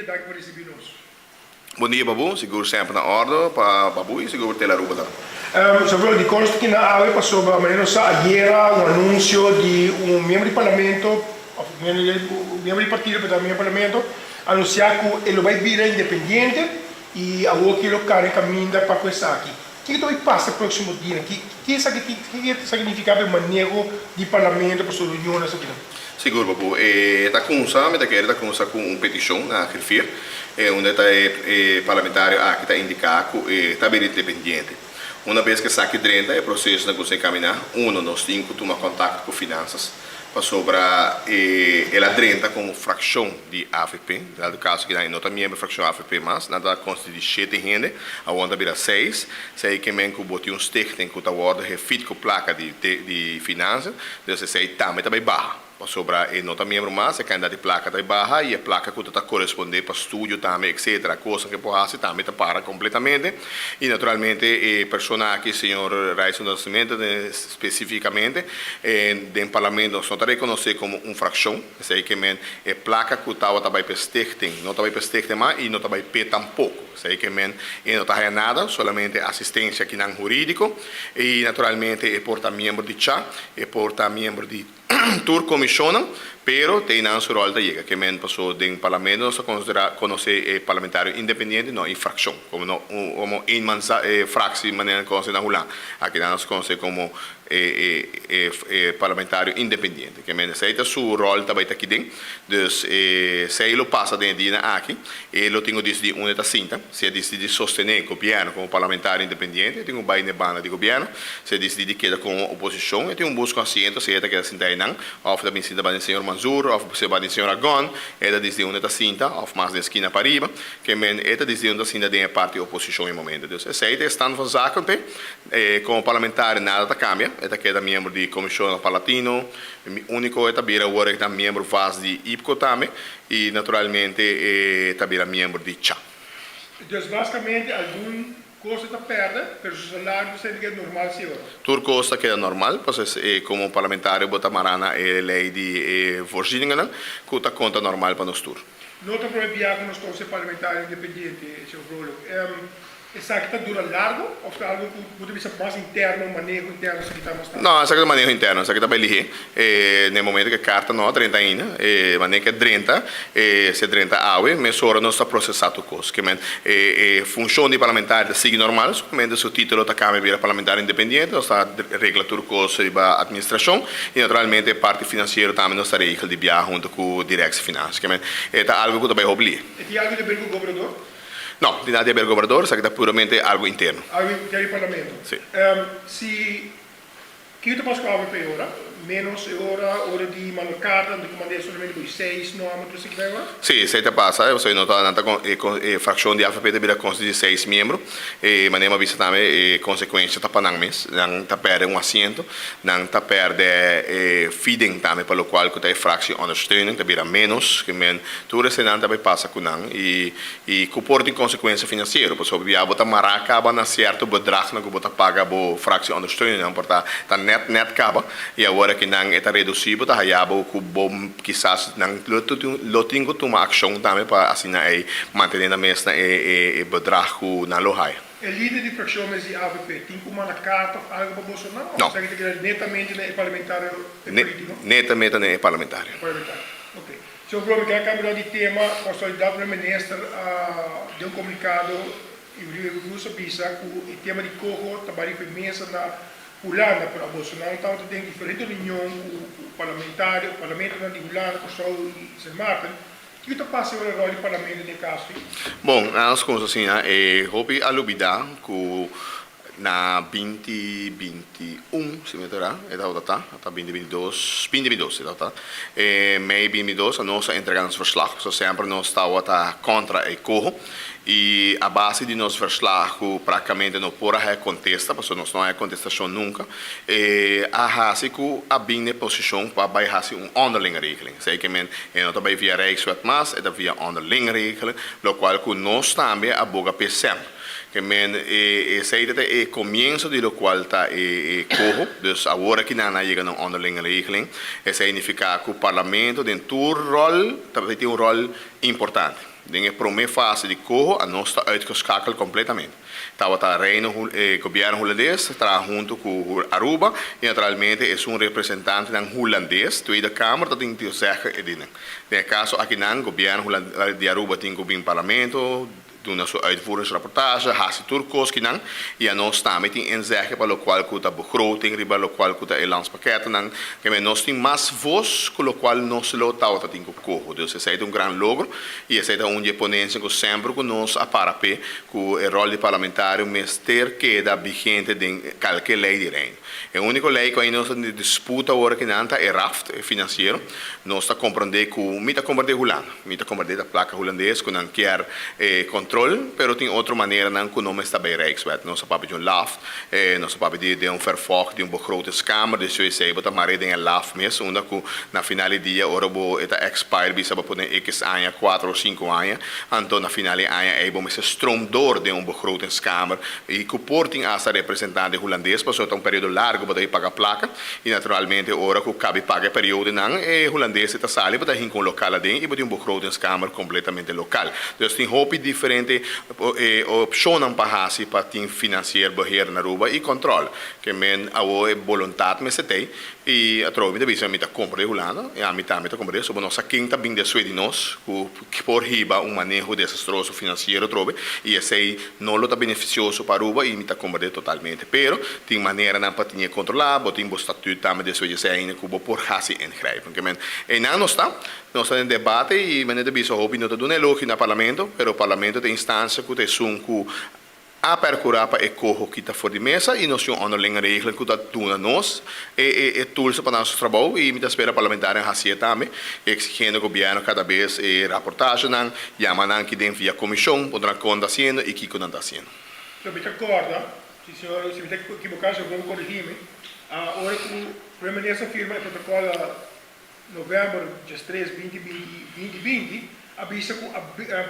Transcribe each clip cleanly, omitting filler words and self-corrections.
Danki pa ricibi nos. Bon dia Babu, sigur semper na ordo pa Babu y sigur Tele Aruba tambe. Señor Vlog, dikon nos ta kina awe pasobra manera nos sa ayera un anuncio di un miembro di parlamento of un miembro di partido pero tambe miembro di parlamento anuncia cu e lo bay bira independiente y awor ki lo cana e caminda pa cu esaki. Kiko ta bay pasa e proximo dianan? Ki esaki ki esaki nifica pa e maneho di parlamento pa su reunionnan esakinan? Sigur Babu, e ta cunsa, mi ta kere ta cunsa cu un peticion na Griffier, unda ta e parlamentario aki ta indica cu e ta bira independiente. Una bes cu esaki drenta e proceso ta cuminsa encamina, uno, nos tin cu tuma contacto cu Finanzas pasobra e el a drenta como fraccion di avp, den dado caso kinan e no ta miembro fraccion avp mas, nan ta constitui di shete hende, awor ta bira seis, esey ke men cu bo tin un stichting cu ta wordo hefit cu placa di di Finanzas, dus esey tambe ta bay baha. Pasobra e no ta miembro mas, e kantidat di plaka ta baha i e plaka ku ta ta korespondé pa studio tambe etcetera, kosnan ku e por hasi tambe ta para kompletamente. I naturalmente e persona aki, señor Rayson Nascimento spesifikamente, den parlamento nos no ta rekonosé komo un frakshon, esei ke men e plaka ku tabata bai pa e stichting no ta bai pa e stichting mas i no ta bai p'e tampoko. Esei ke men e no ta haya nada, solamente asistensia kinan hurídiko i naturalmente e por ta miembro di cha, e por ta miembro di. Tur comisionnan, pero te nan su rol ta yega. Ke men paso den parlamento nos ta considera conoce e parlamentario independiente no e fraccion, como no como eenmans e fractie manera nan conoce na Hulanda. Aki nan nos conoce como e e e parlamentario independiente. Ke men esey ta su rol ta bay ta aki den. Dus esey lo pasa den e dianan aki. E lo tin cu dicidi unda e ta sinta. Si e dicidi di sostene gobierno como parlamentario independiente e tin cu bay na e banda di gobierno. Si e disidí di keda komo oposishon, e tin un bus ku asiento, si e ta keda sinta einan, òf e ta bin sinta banda di señor Manzur, òf si e banda di señor Agon, e ta disidí unda e ta sinta, òf mas den skina pariba, ke men e ta disidí unda ta sinta den e parti oposishon e momento. Dus esei ta e stand van zaken p'e. E komo parlamentario nada ta kambia, e ta keda miembro di Komishon Parlatino, úniko e ta bira awor e ta miembro vast di IPKO tambe, i naturalmente e ta bira miembro di cha. Dus basikamente algun Cos ta perde, pero su salario ta sende keda normal si ora. Tur cos ta keda normal, pasobra e como parlamentario bo ta mara na e ley di e voorzieningennan cu ta conta normal pa nos tur. No ta prome bia cu nos conoce parlamentario independiente, señor Vrolijk. Esaki ta dura largo of ta algo cu bo ta bisa mas interno, maneho interno esaki ta mas tarde? No, esaki ta maneho interno, esaki ta bay lihe. E na e momento ku e karta no a drenta ainda, e manera ku e drenta, e si e drenta awe, mesora nos ta prosesá tur kos. Ke men e e funshon di parlamentario ta sigui normal, solamente su título ta kambia bira parlamentario independiente, nos ta regla tur kos riba atministrashon i naturalmente e parti finansiero tambe nos ta regel di biaha huntu ku Directie Financiën. Ke men e ta algu ku ta bai hopi lihe. E tin algu di haber ku gobernador? No, tin nada di haber ku gobernador, esaki ta puramente algu interno. Algu interno di parlamento. Si. Si Kiko ta pas ku avp e ora? Menos e ora, ora di manda karta, anto ku mand'é solamente bo seis nòmber tur esaki bai ora? Sí, esei ta pasa, pasobra no ta, nan ta kon, e kon, e frakshon di avp ta bira konsisti di seis miembro, e manera mi a bisa tambe e konsekuensha ta pa nan mes, nan ta pèrdè un asiento, nan ta pèrdè e feeding tambe pa lokual ku ta e fraktie ondersteuning ta bira ménos, ke men tur eseinan ta bai pasa ku nan i I ku por tin konsekuensia finansiero, pasobra bia bo ta mará kaba na sierto bedragnan ku bo ta paga bo fractie ondersteuning por ta ta nèt nèt kaba i awor aki nan e ta redusí bo ta haya bo ku bo kisas nan lo lo tin ku tuma akshon tambe pa asina ei mantené nan mes na e e e bedrag ku nan lo haya. E lider di frakshon mes di avp tin ku manda karta òf algu pa boso nan òf No. esaki ta keda netamente na e parlamentario e polítiko? Netamente na e parlamentario. E parlamentario. Oke. Señor Blom, mi kier cambia di tema. Autoridad Prome Minister a den un comunicado Uribe Cruz a bisa cu e tema di coho ta bai riba e mesa na Hulanda, pero aboso nan tabata den diferente reunion cu parlamentario, parlamentonan di Hulanda, Corsou y Sint Maarten. Kico ta pasa ora rol di parlamento den e caso ei? Bon, nos cuminsa asina, e hopi a lubida cu Na 2021, si mi ta ra, e tabata ta, ta 2022, 2022 e tabata ta, e mei 2022 nos a entrega nos verslag, pasobra semper nos tabata kontra e koho i a base di nos verslag ku praktikamente no por a haya kontesta, pasobra nos no haya kontestashon nunka, e a hasi ku a bin na e posishon pa bai hasi un onderlinge regeling. Esei ke men e no ta bai via Rijkswet mas, e ta via onderlinge regeling, lokual ku nos tambe a boga p'e semper. Ke men e esei ta e komienso di lokual ta e koho. Dus awor aki nan a yega na un onderlinge regeling. Esei nifiká ku parlamento den tur ròl ta tin un ròl importante. Den e prome fase di coho a nos ta uitgeschakeld completamente. Tabata Reino e gobierno Hulandes traha hunto cu Aruba y naturalmente esun representantenan Hulandes, Tweede Kamer, ta tin te zeggen e dinan. Den e caso akinan gobierno di Aruba tin cu bin parlamento, duna su uitvoeringsrapportage, haci tur cos kinan y anos tambe tin inzegge pa locual cu ta begroting riba locual cu ta e landspakketnan. Keme nos tin mas voz cu locual nos lo tabata tin cu coho. Dus esey ta un gran logro y esey ta un di e ponencia cu semper cu nos a para p'e cu e rol di parlamentario mester keda vigente den calke ley di Reino. E unico ley cu ainda nos ta den disputa awor akinan ta e raft, e financiero. Nos ta comprende cu mi ta comprende Hulanda. Mi ta komprendé ta plaka hulandes ku nan kier e kontrol, pero tin otro maneranan ku no mester ta bay Rijkswet. Nos a papia di un laf, nos a papia di den un vervolg di un begrotingskamer, dus esei bo ta mar'é den e laf mes, unda ku na final di dia ora bo e ta expire bisa bo pone ekis aña, kuater o sinku aña, anto na final di aña ei bo mester stroom door den un begrotingskamer i ku por tin asta representante hulandes pasobra ta un periodo largu bo ta bay paga plaka. I naturalmente ora ku kabi paga e periodonan e hulandes ta sali bo ta hinka un lokal aden i bo tin un begrotingskamer kompletamente lokal. Dus tin hopi diferente opshonnan pa hasi pa tin financieel beheer na Aruba i kòntròl. Ke men awo e boluntat mester t'ei i atrobe mi ta bisa mi ta kompra di Hulanda i ami tambe ta kompra di so bo no sa ken ta bin despues di nos ku por hiba un maneho desastroso finansiero atrobe i esei no lo ta benefisioso pa Aruba i mi ta komprendé totalmente. Pero tin maneranan pa tin e kontrolá, bo tin bo statut tambe despues di esei ainda ku bo por hasi ingrijpen. Ke men einan nos ta, nos ta den debate i manera ta bisa hopi no ta duna elogio na Parlamento, pero Parlamento ta e instansia ku ta esun ku a percura pa e coho kita for di mesa y nos tin un onderlinge regeling cu ta duna nos e e tools pa nos trabou y mi ta spera parlamentarionan hacié tambe exigiendo gobierno cada bes e raportagenan, yama nan aki den via comision puntra nan con ta haciendo y kico nan ta haciendo. So mi ta corda, si señor, si mi ta equiboca señor Bobo corrigi mi, ora cu Prome Minister firma e protocol november 13 2020 a bisa cu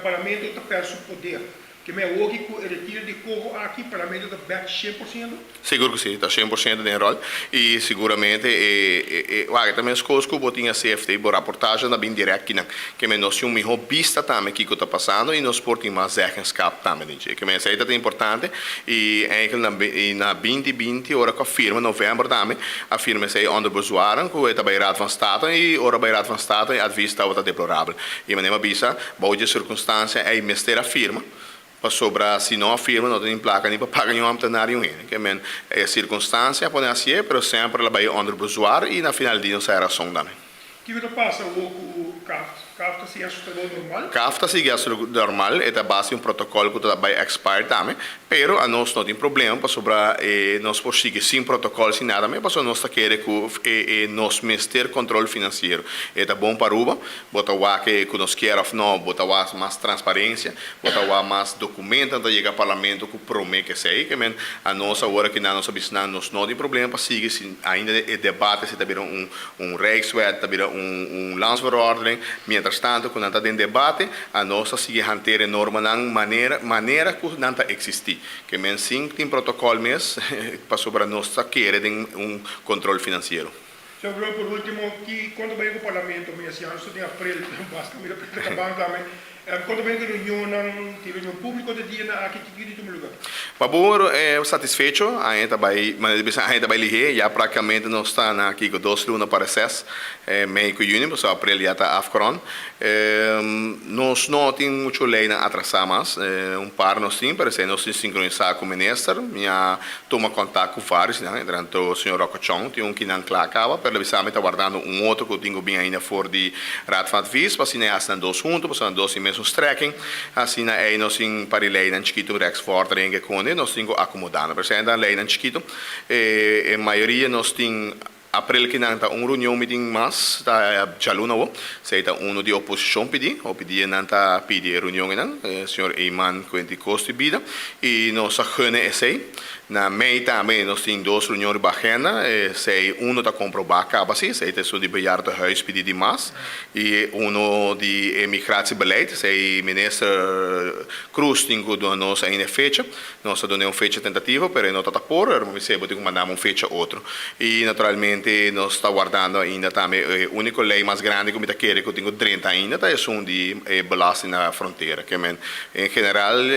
Parlamento ta perde su poder. Ke me awoki cu e retiro di coho aki Parlamento ta bek 100%? Sigur cu si, ta 100% den rol y siguramente e e wak ta mescos cu bo tin a CFT bo raportage ta bin direct kinan. Ke me nos tin un miho bista tambe kico ta pasando y nos por tin mas zeggenschap tambe den dje. Ke me esey ta ta importante y eigenlijk na na 2020 ora cu a firma november tambe a firma esey onder bezwaren cu e ta bay Raad van State y ora bay Raad van State e advies tabata deplorabel. Y manera mi a bisa, Bou dje sirkunstansia ei mester a firma, pasobra si no a firma no ta tin plaka ni pa paga niun ambtenaar niun hende. Ke men e sirkunstansia a pone hasié, pero semper el a bai onder bezwaar i na final di nos a rason tambe. Kiko ta pasa awor ku CAft? CAft ta sigui hasi su trabou normal? CAft ta sigui hasi su normal, e ta base di un protokòl ku ta bai expire tambe, pero anos no tin problema pasobra e nos por sigui sin protokòl sin nada mes pasobra nos ta kere ku e nos mester kontrol finansiero. E ta bon pa Aruba, Bo ta wak e ku nos kier òf no, bo ta wak mas transparensia, bo ta wak mas dokumentonan ta yega parlamento ku promé ke esei. Ke men anos awor aki nan nos a bisa nan nos no tin problema pa sigui si ainda e debate si ta bira un un rijkswet, ta bira un un landsverordening. Mientras tanto ku nan ta den debate anos ta sigui hantera e normanan manera manera ku nan ta eksistí. Ke men sin tin protokòl mes pasobra nos ta kere den un kontrol finansiero. Señor Blom, por ultimo, ki konta bai ku Parlamento? Mi a siña nos den april, basta mi ta kaban tambe. Konta bai ku reunionnan, tin reunion públiko te dianan aki, ki di tuma lugar? Pa bo satisfecho, aña ta bai, manera di bisa aña ta bai lihé, ya práktikamente nos ta na kiko dos luna pa reses, mei ku yüni, pasobra april ya ta afgerond. Nos no tin mucho leynan atrasá mas, un par nos tin, pero esei nos tin sinkronisá ku minister, mi a tuma kontak ku vários di nan, entre tanto señor Rocco Chong tin un ki nan kla kaba, pero el a bisa mi ta wardando un otro ku tin ku bin ainda for di Raad van Advies, pa asina e hasi nan dos huntu, pasobra nan dos tin mesun strekking, asina ei nos tin un par di leynan chikitu, rechtsvordering e kende, nos tin ku akomodá nan. Pero esei ta leynan chikitu, e mayoria nos tin. April kinan ta un reunion mi tin mas ta djaluna awo, esei ta uno di oposicion pidi, hopi dia nan ta pidi e reunion einan, señor Eman cuenta di costo di bida y nos a gune esei. Na mei tambe nos tin dos reunion riba agenda, esei uno ta comproba caba si, esei ta esun di bejaardenhuis pidi di mas y uno di e migratiebeleid, esei minister Croes tin cu duna nos ainda e fecha. Nos a dun'é un fecha tentativo, pero e no ta ta por, pero mi sey bo tin ku mandami un fecha otro. I naturalmente. Naturalmente nos ta wardando ainda tambe e úniko lei mas grandi ku mi ta kere ku tin ku drenta ainda ta esun di e belasting na frontera. Ke men en general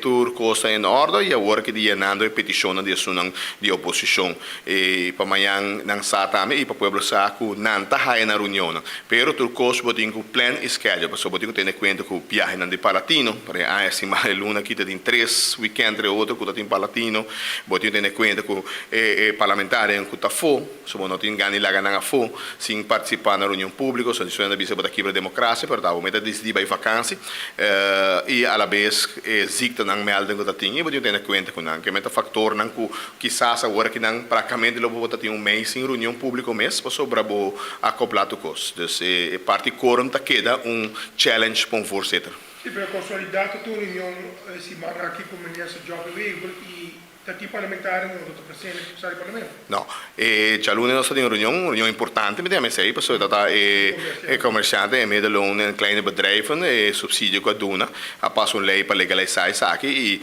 tur kos ta en òrde i awor aki di yenando e petishonnan di esunnan di oposishon i pa mañan nan sa tambe i pa pueblo sa ku nan ta haya nan reunionnan. Pero tur kos bo tin ku plan i schedule pasobra bo tin ku tene kuenta ku biahenan di Palatino. Por e aña estimá e luna aki ta tin tres weekend entre otro ku ta tin Palatino. Bo tin ku tene kuenta ku e parlamentarionan ku ta afó, so bo no tin gana di laga nan afó sin partisipá na reunion públiko, so esei ta bisa bo ta kibra demokrasia, pero ta bo mester disidí bai vakansi i alabes e ziktenan mèlden ku ta tin i bo tin ku tene kuenta ku nan. Keme ta faktornan ku kisas awor aki nan praktikamente lo bo ta tin un mes sin reunion públiko mes pasobra bo a koplá tur kos. Dus e parti quorum ta keda un challenge pa un voorzitter. Sí, pero konsolidá tur reunion e siman aki ku Minister Geoffrey Wever i Ta ki parlamentario no ta presente pa sali parlamento? No. E djaluna nos ta tin un reunion, un reunion importante mi ta yama esei, pasobra ta ta e comerciante, e middelloon en kleine bedrijven, e subsidio cu a duna, a pasa un ley pa legalisa esaki y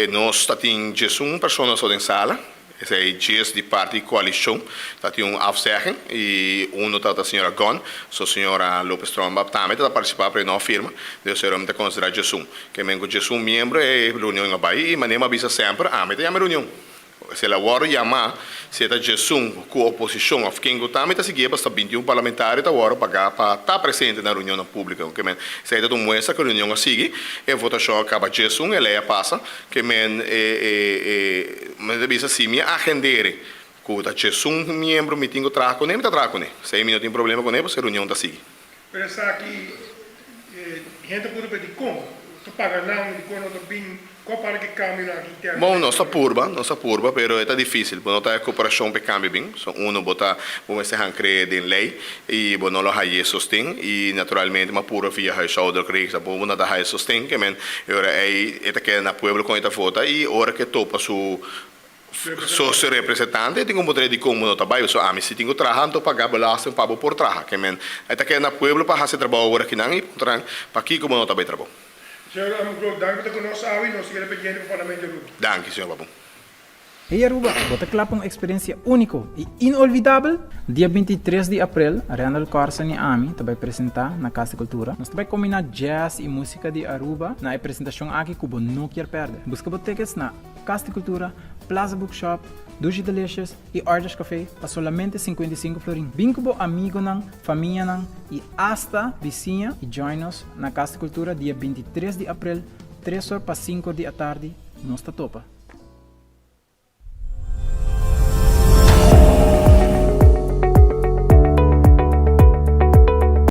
nos ta tin djesun persona so den sala, esei djes di parti coalicion ta tin un afzegging y uno ta ta señora Gunn, so señora Lopez Tromba tambe ta ta participa pero e no a firma, dus mi ta considera djesun. Ke men ku djesun miembro e reunion a bai i manera mi a bisa semper, ami ta yama e reunion. Si el a wòrdu yamá, si e ta djesun ku oposishon òf ken ku ta, mi ta sigui e pasobra 21 parlamentario ta wòrdu pagá pa ta presente na reunionnan públiko. Ke men esei ta un muestra ku e reunion a sigui, e votashon a kaba djesun, e lei a pasa. Ke men e e mi ta bisa si mi a agend'é ku ta djesun miembro mi tin ku traha kuné, mi ta traha kuné. Esei mi no tin problema kuné pasobra e reunion ta sigui. Pero esaki hende por ripeti dikon ta paga nan, dikon no ta bin, kua para ki kambionan aki interno? Bon, nos ta purba, nos ta purba, pero e ta dificil. Bo no ta e cooperacion pa e cambio bin. So uno bo ta, bo mester han cree den ley y bo no lo haye sosten y naturalmente bo a purba via huishoudelijk regels bo no ta haye sosten, ke men e ora ey e ta keda na pueblo con e ta vota y ora ke topa su Socio representante tin ku poder di kon bo no ta bai pasobra ami si tin ku traha anto paga belasting pa bo por traha ke men e ta keda na pueblo pa hasi trabou awor akinan i puntra nan pakiko bo no ta bai trabou. Señor Amgroot, danki pa ta ku nos awe i nos ta keda pendiente pa Parlamento di Aruba. Danki, señor Babon. Hey Aruba, bo ta kla pa un eksperensia úniko i inolvidabel? Dia 23 di aprel, Randal Corsen i ami ta bai presentá na Kas di Kultura. Nos ta bai kombiná jazz i músika di Aruba na e presentashon aki ku bo no kier pèrdè. Buska bo tickets na. Cas di Cultura, Plaza Bookshop, Dushi Delicious y Arthur's Café pa solamente 55 florin. Bin cu bo amigonan, famianan y hasta bisiña y join nos na Cas di Cultura dia 23 di april, tres or pa cinco or di atardi. Nos ta topa!